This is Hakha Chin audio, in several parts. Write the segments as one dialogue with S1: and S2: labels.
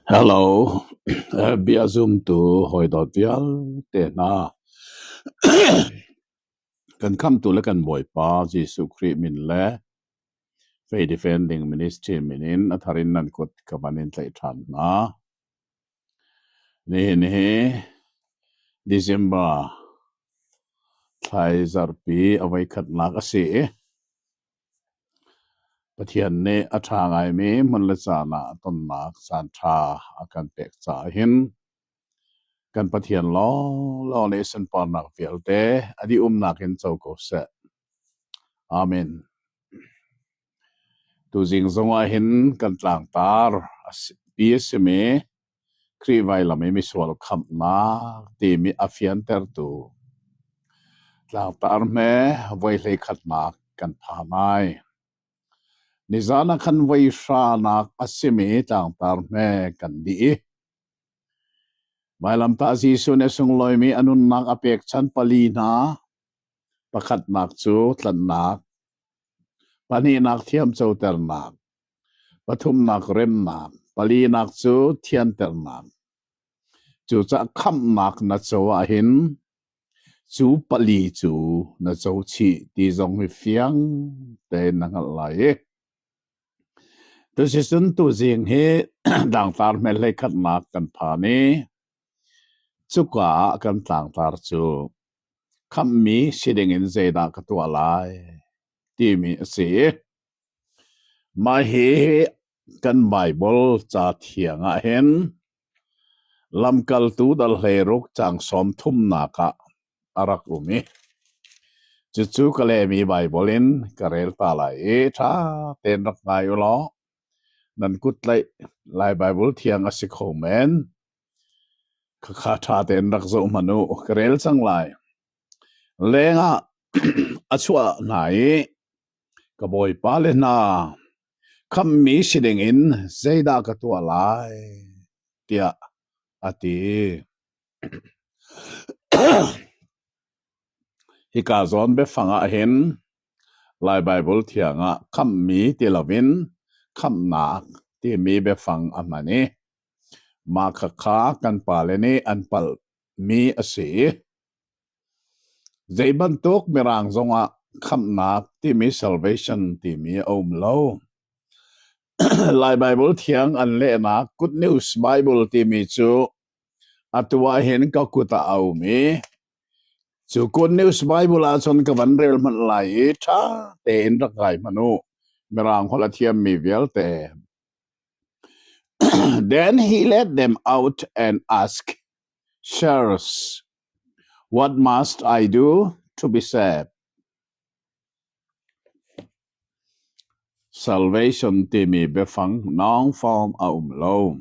S1: Hello, bia zumtu hawidawt vialte hna. Kan khamtu le kan Bawipa Jesuh Khrih min le Faith Defending Ministry min in a thar in nan kut ka van in tlaih ṭhan hna. Nihin hi December thlai zarhpi a voikhatnak a si i Pathian nih a ṭha ngaimi hmun le caan ah tonnak caanṭha a kan pek caah hin kan Pathian lawnglawng nih sunparnak vialte a dihumnak in co ko seh. Amen. Tuzing zong ah hin kan tlangtar pi a simi Khrih vailam i misual khamhnak timi a fiantertu tlangtar hme voi hleikhatnak kan phan ai. Nizan ah khan voi hranak a simi tlangtar hme kan dih i vailamtah Jesuh nih a sunglawimi a nunnak a pekchan pali hna pakhatnak cu tlanhnak, pahnihnak thiamcoternak, Pathumnak remnak, palinak cu thianternak. Cucaah khamhnak na co ahhin cu pali cu na co chih ti zong hi fiang tein na hngalh lai i tusicun tuzing hi tlangtar hmelhlei khatnak kan phan i cuka ah kan tlangtar cu khamhmi si dingin zeidah ka tuah lai timi a si i Mah hi kan Baibal ca thiang ah hin lamkaltu dal hleiruk caang sawm thumnak ah a rak um i cucu ka lehmi Baibal in ka rel ta lai i ṭha tein rak ngai u law nan kut tlaih Lai Baibal thiang a si kho men. Khakha ṭha tein rak zoh hmanh u, ka rel cang lai. Lengah a chuah hna i Ka bawipa le hna, khamhmi si dingin zeidah ka tuah lai? tiah a ti. Hika zawn biafang ah hin Lai Baibal thiang ah khamhmi ti loin khamhnak timi biafang a hman i mah khakha kan pale nih an palhmi a si. Zei bantuk Mirang zongah khamhnak timi salvation timi a um lo. Lai Baibal thiang an lehnak Good News Bible timi cu atu ah hin ka kut ah a um i cu Good News Bible ahcun ka van rel hmanh lai i ṭha tein rak ngai hmanh u. Mirang holh a thiammi vialte. Then he led them out and asked, Sirs, what must I do to be saved? Salvation timi biafang noun form a um lo.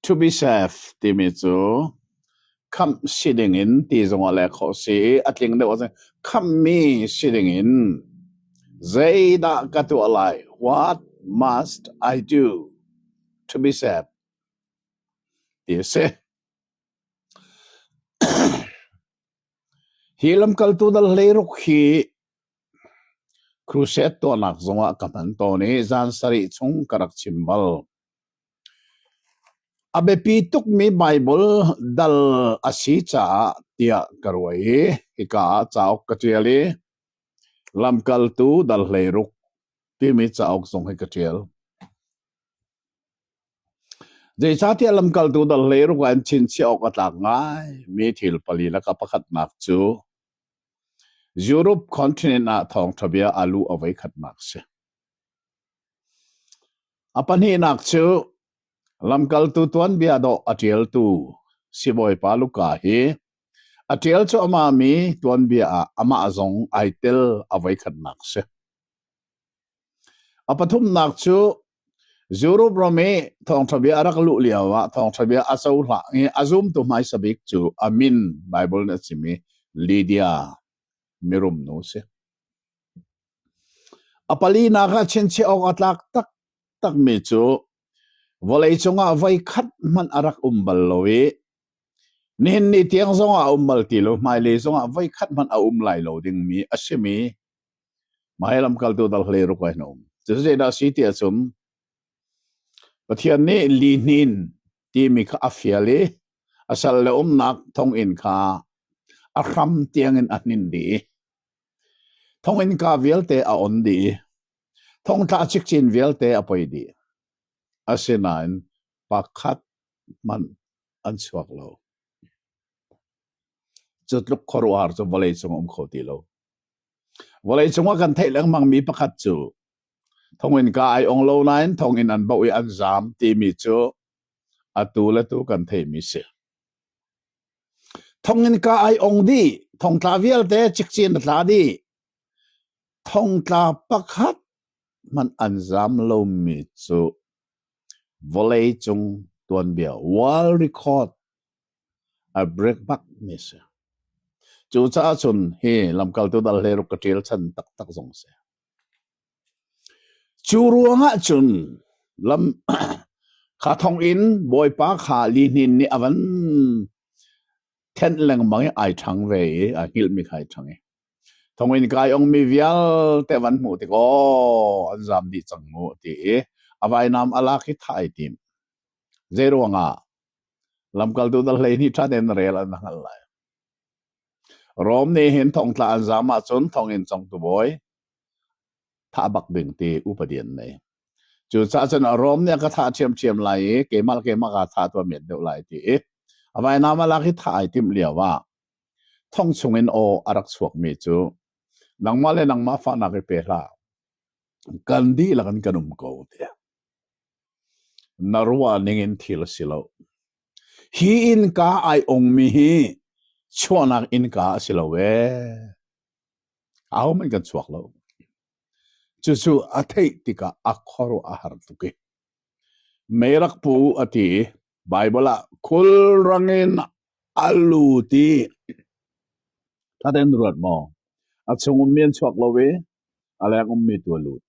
S1: To be saved timi cu khamh si dingin ti zongah leh khawh si i a tling deuh ahcun khamhmi si dingin zeidah ka tuah lai? What must I do to be saved? ti a si. Hi lamkaltu dal hleiruk hi crusade tuahnak zongah ka hman tawn i zan sarih chung ka rak chim bal. A biapi tukmi Baibal dal a si caah tiah ka ruai i hika ah cauk ka ṭial i lamkaltu dal hleiruk timi cauk zong hi ka ṭial. Zeicahtiah lamkaltu dal hleiruk ah in chinchiah awk a tlak ngaimi thil pali lakah pakhatnak cu Europe continent ah thawngṭha bia a luh a voikhatnak a si. A pahnihnak cu lamkaltu tuanbia dawh a ṭialtu sibawipa Luka hi a ṭial cuahmahmi tuanbia ah amah zong ai tel a voikhatnak a si. A pathumnak cu Europe ram i thawngṭha bia a rak luh lio ah thawngṭha bia a cohlang i a zumtu hmaisa bik cu a min Baibal nih a chim i Lydia mirum nu a si. A palinak ah chinchiah awk a tlak taktakmi cu vawleicung ah voikhat hmanh a rak um bal lo i nihin ni tiang zongah a um bal ti lo, hmailei zongah voikhat hmanh a um lai lo dingmi a simi Mah hi lamkaltu dal hleiruk ah hin a um. Cucu zeidah a si ti ahcun Pathian nih lihnin timi kha a fial i a salle umnak thonginn kha a hram tiangin a hnin dih i thonginn ka vialte a on dih i thongtla cikcin vialte a poi dih. Asinain pakhat hmanh an chuak lo. Cu tluk khuaruahhar cu vawleicung a um kho ti lo. Vawleicung ah kan theih lengmangmi pakhat cu thonginn ka ai ong lo nain thonginn an boh i an zaam timi cu atu le tu kan theihmi si. Thonginn ka ai ong dih, thongtla vialte cikcin a tla dih. Thongtla pakhat hmanh an zaam lomi cu vawleicung tuanbia world record a break bak mi si. Cucaah cun hi lamkaltu dal hleiruk ka ṭial chan taktak zong si. Cu ruangah cun lam kha thonginn Bawipa kha lihnin nih a van thenh lengmang i ai ṭhang ve i a hngilhmi kha ai ṭhang i thonginn kai ongmi vialte van hmuh tik aw an zam dih cang mu ti i a vainam a lak i thah ai tim. Zei ruangah lamkaltu dal 12 ṭha tein rel an hngalh lai. Rom nih hin thongtla an zam ahcun thonginn congtu bawi thah bak ding ti upadi an nei. Cucaah cun Rom nih a ka thah ṭhiamṭhiam lai i keimah le keimah kaa thah tuah miat deuh lai ti i a vainam a lak i thah ai timh lio ah thong chungin aw a rak chuakmi cu nangmah le nangmah fahnak i pe hlah kan dihlak in kan um ko tiah na ruah ning in thil a si lo. Hi innka ai ongmi hi chuahnak innka a si lo ee. Ahohmanh kan chuak lo. Cucu a theih tikah a khuaruah a har tuk i mei rak pu a ti i Baibal ah khulrang in a lut i ṭha tein ruat maw? A chung ummi an chuak lo i a leng ummi tu a lut.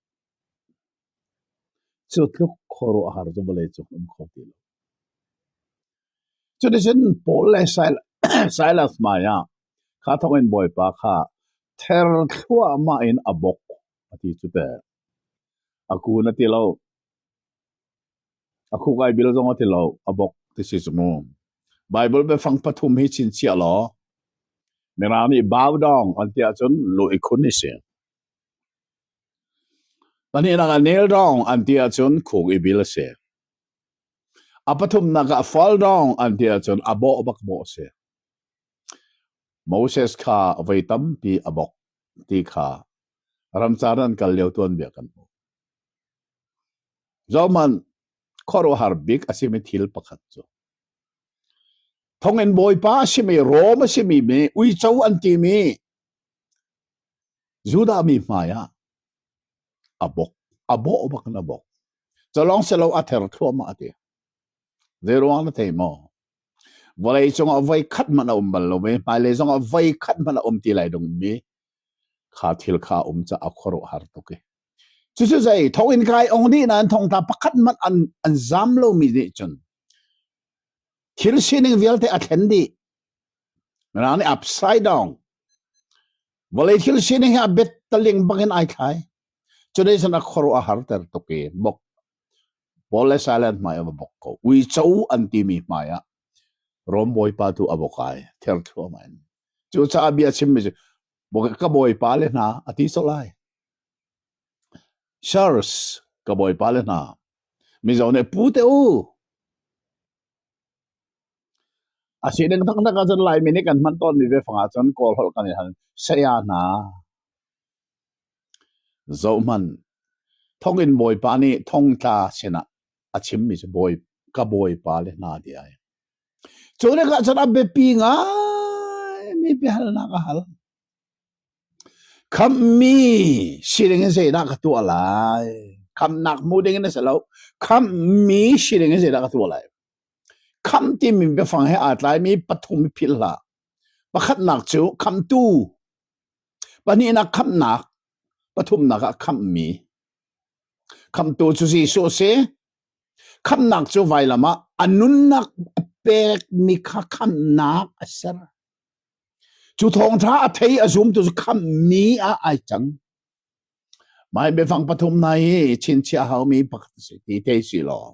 S1: Cu tluk khuaruahhar cu vawlei cung um kho ti lo. Cuticun Paul le Silas hmaiah kha thawngin Bawipa kha ther thluahmah in a bawk a ti cu teh. A kun a ti lo. A khuk ai bil zong a ti lo. A bawk ti si cu mu. Baibal biafang pathum hi chinchiah law Mirang nih bow down an ti ahcun lu i khun i si. Pahnihnak ah kneel down an ti ahcun khuk i bil a si. A pathumnak ah fall down an ti ahcun a bawh bak bawh a si. Moses kha voi tampi a bawk ti kha ramcar an kal lio tuanbia kan hmuh. Zohhmanh, khuaruahhar bik a simi thil pakhat cu thonginn bawipa a simi Rom a simi mi uico an timi Judah mi hmai ah a bawk, a bawh bak in a bawk. Cu lawng si lo a ther thluahmah a ti. Zei ruang na thei maw? Vawlei cungah voi khat hmanh a um bal lo i hmailei zongah voi khat hmanh a um ti lai dingmi kha thil kha a um caah a khuaruahhar tuk i. Cucu zei thonginn kai ong dih nain thongtla pakhat hmanh an, an zam lomi nih cun thil sining vialte a thlen dih. Mirang nih upside down. Vawlei thil sining hi a bet taling bangin ai thlai. Cunei cun a khuaruah a harter tuk i bok Paul le Silas hmai a va bok ko. Uico an timi hmai ah Rom bawipa tu a bok ai ther thluahmah in. Cucaah bia chimmi cu ka bawipa le hna a ti colh lai. Sirs, ka bawipa le hna, Mizo nih pu te u, A sining taktak ahcun Laimi nih kan hman tawnmi biafang ahcun Kawl holh kan i hal. Saya hna, zohhmanh, thonginn bawipa nih thongtla sinah a chimmi cu bawi, ka bawipa le hna ti ai. Cu tikah cun a biapi ngaimi biahalnak a hal. Khamhmi sining in zeidah ka tuah lai? Khamhnak hmu ding in a si lo. Khamhmi sining in zeidah ka tuah lai? Khamh timi biafang he aa tlaimi pathum i philh hlah. Pakhatnak cu khamhtu, pahnihnak khamhnak, pathumnak ah khamhmi. Khamhtu cu Jesuh a si. Khamhnak cu vailam ah a nunnak a pekmi kha khamhnak a ser. Cu thawngṭha a thei a zumtu cu khamhmi ah ai cang. Mah biafang pathum hna hi chinchiah haumi pakhat a si ti thei si law.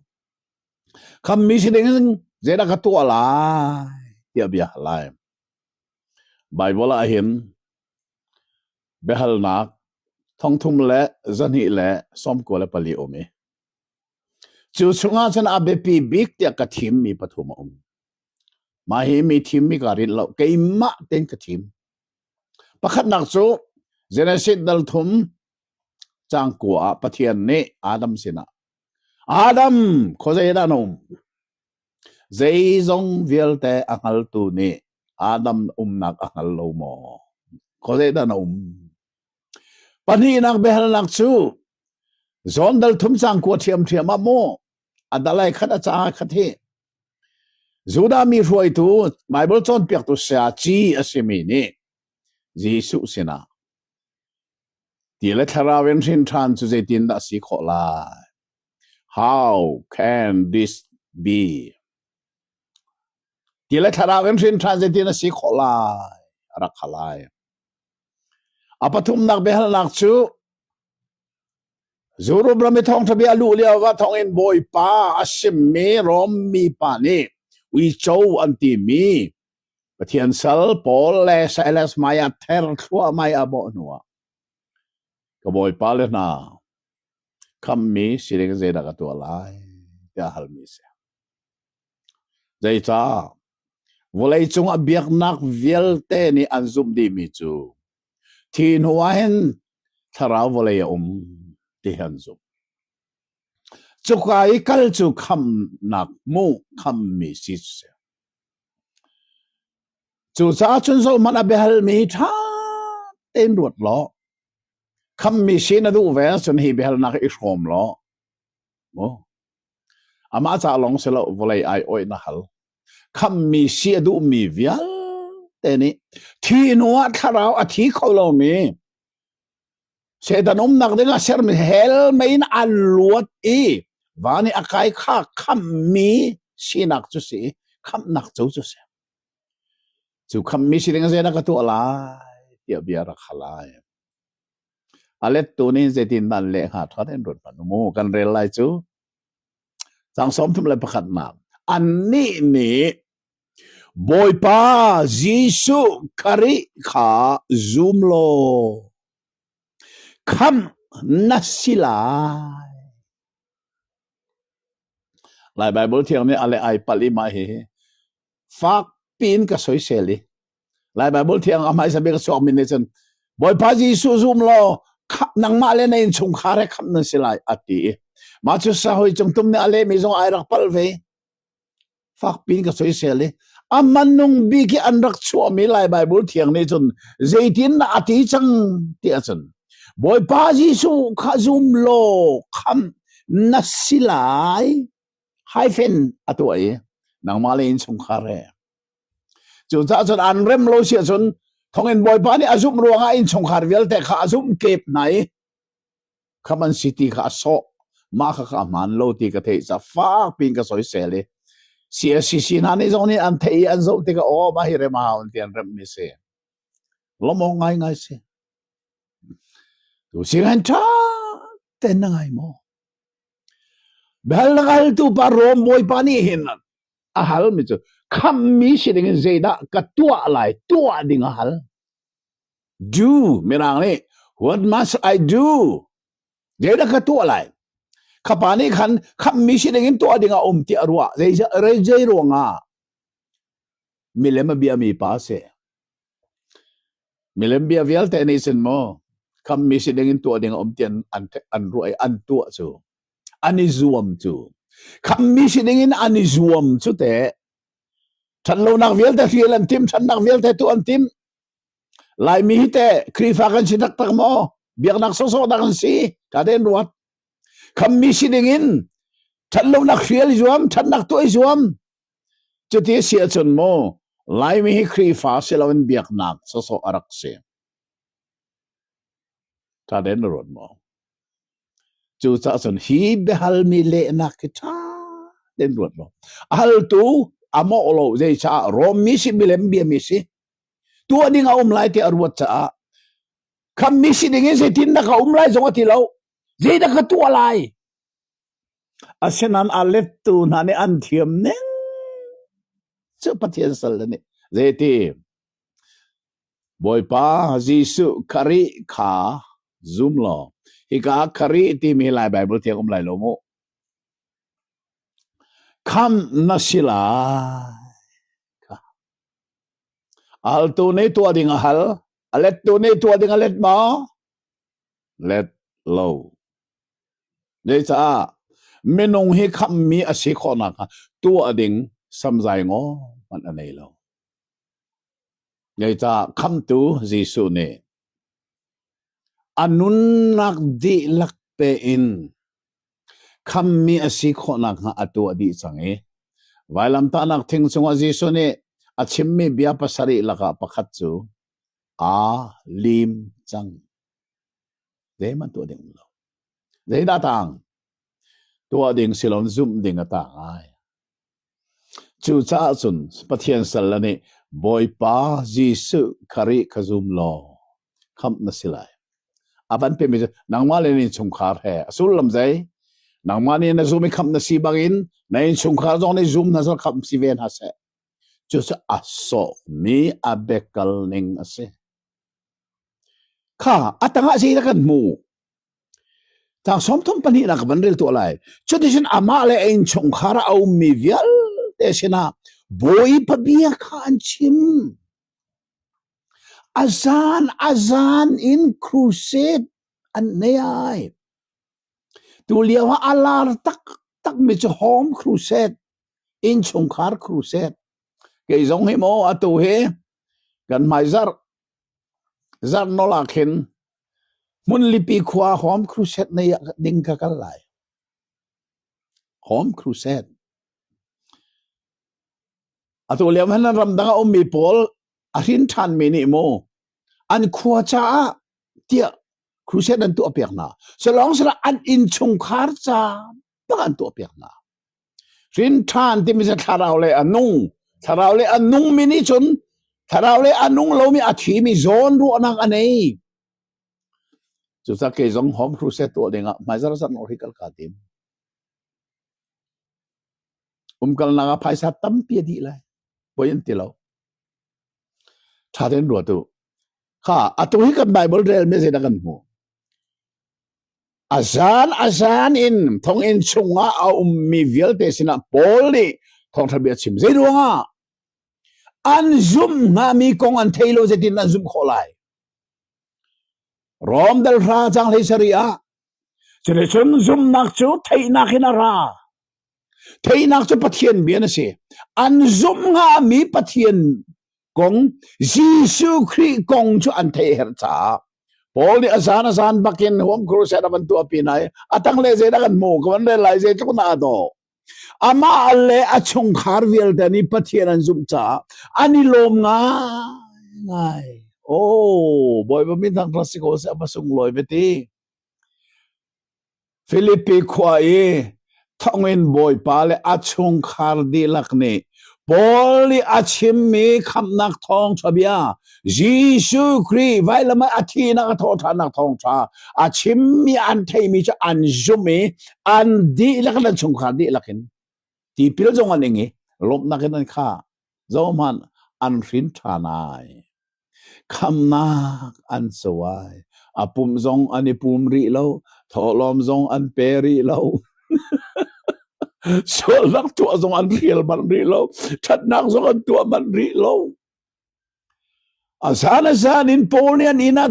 S1: Khammi si ding in zeidah ka tuah lai tiah bia hal lai. Baibal ah hin biahalnak thongthum le zahnih le 94 um i cu chungah cun a biapi bik tiah ka thimmi pathum a um. Mah hi mi thimmi kaa rinh lo, keimah tein ka thim. Pakhatnak cu Genesis dal thum caang kua ah Pathian nih Adam sinah Adam khuazei dah na um? Zeizong vialte a hngaltu nih Adam umnak a hngal lo maw? Khuazei dah na um? Pahnihnak biahalnak cu John dal thum caang kua ṭhiamṭhiam ah maw a dalai khat a caang khat hi Judah mi hruaitu Baibal cawnpiaktu sayaci a simi nih Jesuh sinah ti le thlarau in hrin ṭhan cu zeitindah a si khawh lai? How can this be? Ti le thlarau in hrin ṭhan zeitin a si khawh lai? A rak hal lai. A pathumnak biahalnak cu Zurup ram i thawngṭha bia a luh lio ah thawngin Bawipa a simmi Rom mi pa nih uico an timi Pathian sal Paul le Silas hmai ah ther thluahmah i a bawh hnuah ka bawipa le hna khammi si ding zeidah ka tuah lai tiah a halmi a si. Zeicah? Vawleicung ah biaknak vialte nih an zumh dihmi cu thi hnu ah hin thlarau vawlei a um ti hi an zumh. Cuka i kal cu khamnak hmuh khammi si si. Cucaah cun zohhmanh a biahalmi hi ṭha tein ruat law khammi si na duh ve ahcun hi biahalnak i hrawm law mu Amah ca lawng si lo vawlei ai awih na hal. Khammi si a duhmi vialte nih thi hnu ah thlarau a thi kho lomi Satan umnak ding ah sermi hell mei in a luat i van i a kai kha khammi sinak cu si khamnak cu cu si. Cu khammi si ding zeidah ka tuah lai tiah bia rak hal lai. A lettu nih zeitin dah an leh hnga ṭha tein ruat hmanh u mu. Kan rel lai cu. Caang 31nak. Annih nih Bawipa Jesuh Khrih kha zum law khamh na si lai. Lai Baibal thiang nih a le ai palh i mah hihi fak piin ka soisel i Lai Baibal thiang a hmaisa bik a chuakmi nih cun Bawipa Jesuh zum law nangmah le na innchungkhar he khamh nan si lai a ti i mah cu sahoi cungtum nih a lehmi zong ai rak palh ve. Fak piin ka soisel i a manung bik i an rak chuahmi Lai Baibal thiang nih cun zeitin dah a ti cang ti ahcun Bawipa Jesuh kha zum law khamh na si lai hyphen a tuah i nangmah le innchungkhar he Cucaah cun an rem lo si ahcun thonginn bawipa nih a zumh ruangah innchungkhar vialte kha a zumh kep hna i kham an si ti kha a sawh. Mah kha kha hmaan lo ti ka theih ca fak piin ka soisel i CSCC hna nih zong nih an theih i an zoh tikah aw mah hi rem a hau ti an remhmi si. Lawmh ngaingai si. Tu sing ṭha ten na ngai maw? Bel na ngaltu pa Rom bawipa nih hin a halmi cu khammi si ding in zeidah ka tuah lai tuah ding a hal do mirang nih what must I do zeidah ka tuah lai khapa nih khan khammi si ding in tuah ding a um ti a ruah zei zei ruangah milem a biami pa si milem bia vialte nih cun maw khammi si ding in tuah ding a um ti an an ruah i an tuah cu an i zuam cu khammi si ding in an i zuam cu te ṭhatlonak vialte hrial an tim ṭhatnak vialte tu an tim Laimi hi te Khrihfa kan si taktak maw biaknak sawsawh dah kan si ka den ruat khammi si ding in ṭhatlonak hrial i zuam ṭhatnak tuah i zuam cuti si ahcun maw Laimi hi Khrihfa si loin biaknak sawsawh a rak si ṭha den na ruat maw Cucaah cun hi biahalmi lehnak hi ṭha tein ruat law a haltu a mawh lo zeicah Rom mi si milem biami si tuah ding a um lai ti a ruat caah khammi si ding in zeitin dah ka um lai zong a ti lo zeidah ka tuah lai? Asinain a lettu hna nih an thiam ning cu Pathian sal nih zeiti Bawipa Jesuh Khrih kha zum law hika Khrih timi hi Lai Baibal thiang um lai lo mu. Khamh na si lai. A haltu nih tuah ding a hal, a lettu nih tuah ding a let maw? Let lo. Zeicah minung hi khamhmi a si khawhnak hnga tuah ding samzai ngaw hmanh a nei lo. Zeicah khamhtu Jesuh nih a nunnak dihlak pe in khammi a si khawhnak hnga a tuah dih cang i vailamtahnak thing cungah Jesuh nih a chimmi bia pasarih lakah pakhat cu aa lim cang. Zeihmanh tuah ding um lo. Zeidah tang? Tuah ding si loin zumh ding a tang ai. Cucaah cun Pathian sal nih Bawipa Jesuh Khrih kha zum law khamh na si lai. A van pemi cu nangmah le na innchungkhar he a sullam zei? Nangmah nih na zum i khamh na si bangin na innchungkhar zong nih zum hna seh khamh si ve hna seh. Cucu a sawhmi a biakal ning a si. Kha a tangah zeidah kan hmuh? Tang 32 nak van rel tuah lai. Cuticun amah le a innchungkhar ah a ummi vialte sinah Bawipa bia kha an chim. A zan a zan in crusade an nei ai. Tu lio ah a lar taktak mi cu home crusade, innchungkhar crusade. Kei zong hi maw atu hi kan hmaizarh zarh ah khin hmunlipi khua home crusade nei ding ka kal lai. Home crusade. Atu lio han ramdang a ummi pawl a hrin ṭhanmi nih mu an khua caah tiah crusade an tuah piak hna. Salong sala an innchungkhar ca bak an tuah piak hna. Hrin ṭhan timi cu thlarau le a nung. Thlarau le a nungmi nih cun thlarau le a nung lomi a thimi zawn ruahnak a nei. Cucaah kei zong home crusade tuah dingah hmaizarh zan hi kal kaa tim. Umkalnak ah phaisa tampi a dih lai. Poi an ti lo. Ṭha tein ruat u. Kha atu hi kan Bible rel mi zeidah kan hmuh? A zan a zan in thonginn chungah a ummi vialte sinah Paul nih thawngṭha bia a chim. Zei ruangah? An zumh hngami kong an thei lo zeitin an zumh khawh lai? Rom dal hra cang hlei sarih ah cuticun zumhnak cu theihnak in a ra. Theihnak cu Pathian bia na si. An zumh hngami Pathian kong Jesuh Khrih kong cu an theih herh caah Paul nih a zan a zan bakin home crusade a van tuah pi nai a tang le zeidah kan hmu ka van rel lai zeitluk na daw amah le a chungkhar vialte nih Pathian an zumh caah an i lawm ngai ngai oh Bawipa min thang si ko seh a sunglawi beti Filipi khua i thonginn bawipa le a chungkhar dihlak nih Paul nih a chimmi khamhnak thawngṭha bia Jesuh Khrih vailam ah a thihnak a thawhṭhannak thawngṭha a chimmi an theihmi cu an zumh i an dihlak in an chungkhar dihlak in tipil zong an ing i lawmhnak in an khah. Zohhmanh an hrin ṭhan ai. Khamnak an co ai. A pum zong an i pum rih lo, thawhlawm zong an pe rih lo. Sualnak tuah zong an hrial manh rih lo, ṭhatnak zong an tuah manh rih lo. A zan a zan in Paul nih an inn ah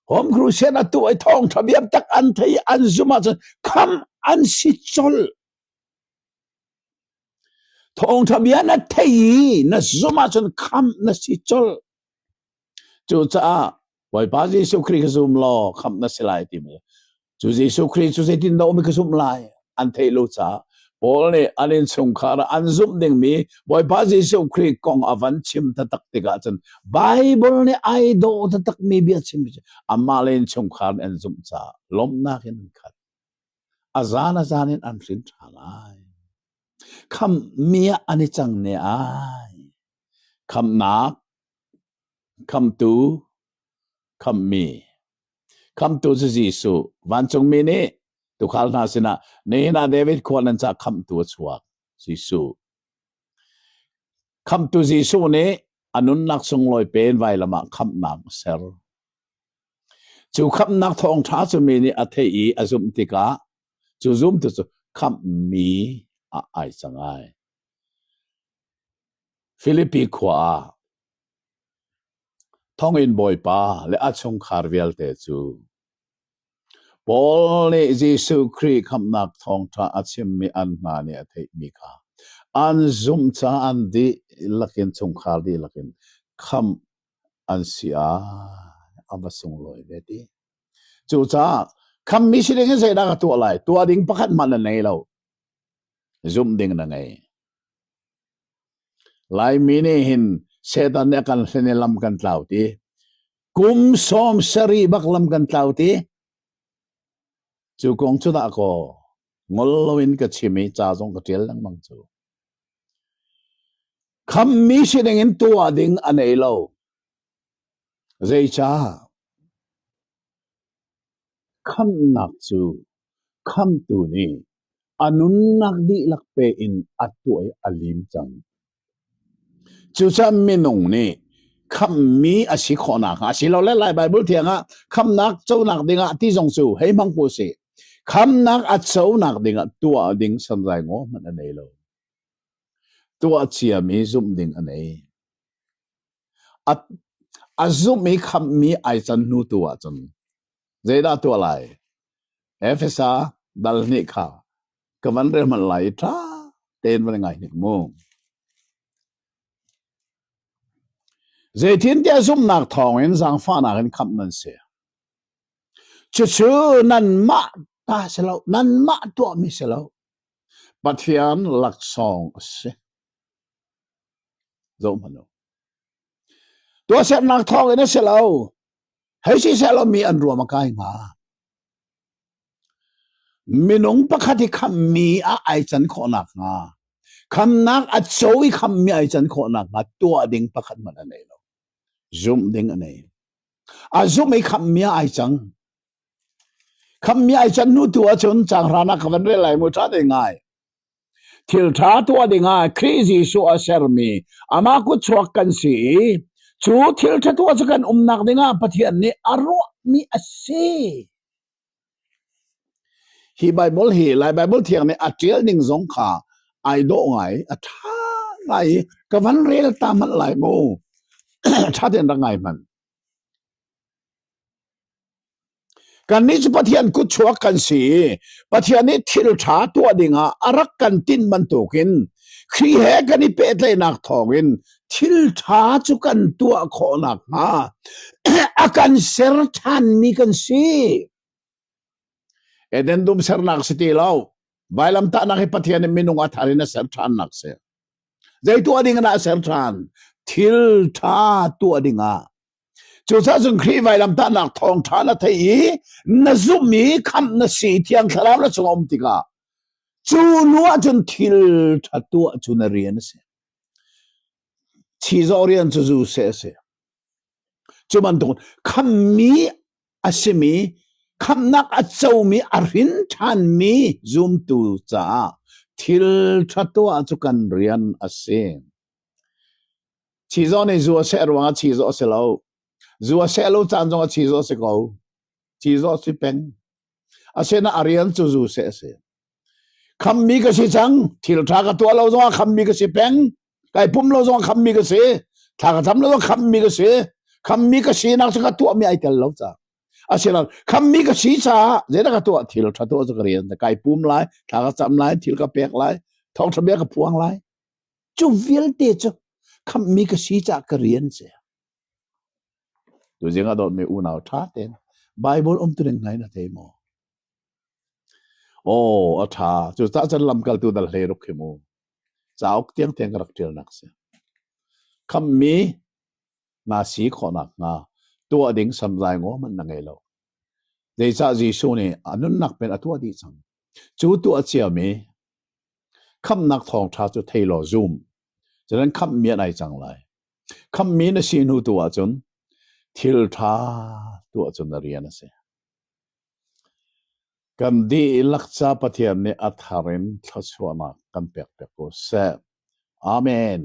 S1: home crusade a tuah i thawngṭha bia tak an thei an zumh ahcun kham an si colh. Thawngṭha bia na thei i na zumh ahcun khamh na si colh. Cucaah Bawipa Jesuh Khrih ka zum law khamh na si lai timi cu Jesuh Khrih cu zeitindah um i ka zumh lai an theih lo caah Paul nih an innchungkhar ah an zumh dingmi Bawipa Jesuh Khrih kong a van chim taktak tikah cun Bible nih ai dawh taktakmi bia chim cu amah le innchungkhar nih an zumh caah lawmhnak in an khat. A zan a zan in an hrin ṭha lai. Khamhmi ah an i cang ne ai. Khamhnak, khamtu, khamhmi. Khamtu cu Jesuh. Vancungmi nih. Tuukhal hna sinah nihin ah David khua nan ca khamhtu a chuak Jesuh. Khamhtu Jesuh nih a nunnak sunglawi pe in vailam ah khamhnak a ser. Cu khamhnak thawngṭha cu mi nih a theih i a zumh tikah cu zumtu cu khamhmi ah ai cang ai. Filipi khua ah thonginn bawipa le a chungkhar vialte cu Paul nih Jesuh Khrih khamhnak thawngṭha a chimmi an hna nih a theihmi kha an zumh caah an dihlak in chungkhar dihlak in khamh an si ah a va sunglawi ve ti. Cucaah khamhmi si ding in zeidah ka tuah lai? Tuah ding pakhat hmanh na nei lo. Zumh ding na ngei. Laimi nih hin Satan nih a kan hlen i lam kan tlau ti. Kum 70 bak lam kan tlau ti. Cu kong cu dah kaw ngol loin ka chim i ca zong ka ṭial lengmang cu. Khammi si ding in tuah ding a nei lo. Zeicah? Khamhnak cu khamtu nih a nunnak dihlak pe in a tuah i a lim cang. Cucaah minung nih khamhmi a si khawh nakhnga asilole Lai Baibal thiang ah khamhnak conak dingah ti zong cu hei hmang ko sih. Khamhnak a conak dingah tuah ding sanzai ngaw hmanh a nei lo. Tuah ciami zumh ding a nei. A, a zumh i khamhmi ai can hnu tu ahcun zeidah tuah lai? Efesa dal hnih kha ka van rel hmanh lai i ṭha tein van ngai hnik mu. Zeitintiah zumhnak thawngin zaangfahnak in khamh nan si. Cucu nanmah ta si lo, nanmah tuahmi si lo. Pathian laksawng a si. Zoh hmanh u. Tuahsernak thawngin a si lo. Hei si seh law mi an ruam a kai hnga. Minung pakhat i khammi ah ai can khawh nakhnga, khamnak a co i khammi ai can khawh nakhnga tuah ding pakhat hmanh a nei lo. Zumh ding a nei. A zumh i khammi ah ai cang. Khammi ai can hnu tu ahcun caang ah ka van rel lai mu ṭha te ngai. Thil ṭha tuah dingah Khrih Jesuh a sermi amah kutchuak kan si i cu thil ṭha tuah cu kan umnak dingah Pathian nih a ruahmi a si. Hi Baibal hi Lai Baibal Thiang nih a ṭial ning zong kha ai dawh ngai, a ṭha ngai i ka van rel ta hmanh lai mu. Ṭha tein rak ngai hmanh. Kannih cu Pathian kutchuak kan si i Pathian nih thil ṭha tuah dingah a rak kan tinh bantukin Khrih he kan i pehtlaihnak thawngin thil ṭha cu kan tuah khawh nakhnga a kan ser ṭhanmi kan si. Eden dum sernak si ti lo. Vailamtahnak hi Pathian nih minung a thar in a ser ṭhannak si. Zei tuah ding ah a ser ṭhan? Thil ṭha tuah dingah. Cucaah cun Khrih vailamtahnak thawngṭha na theih i na zumh i khamh na si Thiang Thlarau na chung a um tikah cu hnu ah cun thil ṭha tuah cu na rian a si. Chizawh rian cu zu seh a si. Cu bantuk khamhmi a simi khamhnak a comi a hrin ṭhanmi zumtu caah thil ṭha tuah cu kan rian a si. Chizawh nih zu a seh ruangah chizawh a si lo. Zu a seh lo caan zongah chizawh a si ko. Chizawh si peng. Asinain a rian cu zu seh a si. Khammi ka si cang. Thil ṭha ka tuah lo zongah khammi ka si peng. Kai pum lo zongah khammi ka si. Thla ka cam lo zongah khammi ka si. Khammi ka sinak cu ka tuahmi ai tel lo caah. Asinain khammi ka si caah zeidah ka tuah? Thil ṭha tuah cu ka rian. Kai pum lai, thla ka cam lai, thil ka pek lai, thawngṭha bia ka phuang lai. Cu vialte cu khamhmi ka si caah ka rian si. Tuzing a dawtmi unau ṭha tein Bible umtuning hna in a thei maw? Aw, a ṭha. Cucaah cun lamkaltu dal hlei ruk hi mu. Cauk tiangtiang ka rak ṭialnak si. Khamhmi na si khawh nakhnga tuah ding samzai ngaw hmanh na ngei lo. Zeicah Jesuh nih a nunnak pen a tuah dih cang. Cu tuah ciami Khamhnak thawngṭha cu thei law zum. Cun khamhmi an ai cang lai. Khamhmi na si hnu tu ahcun thil ṭha tuah cu na rian a si. Kan dihlak ca Pathian nih a thar in thluachuahnak kan pek piak ko seh. Amen.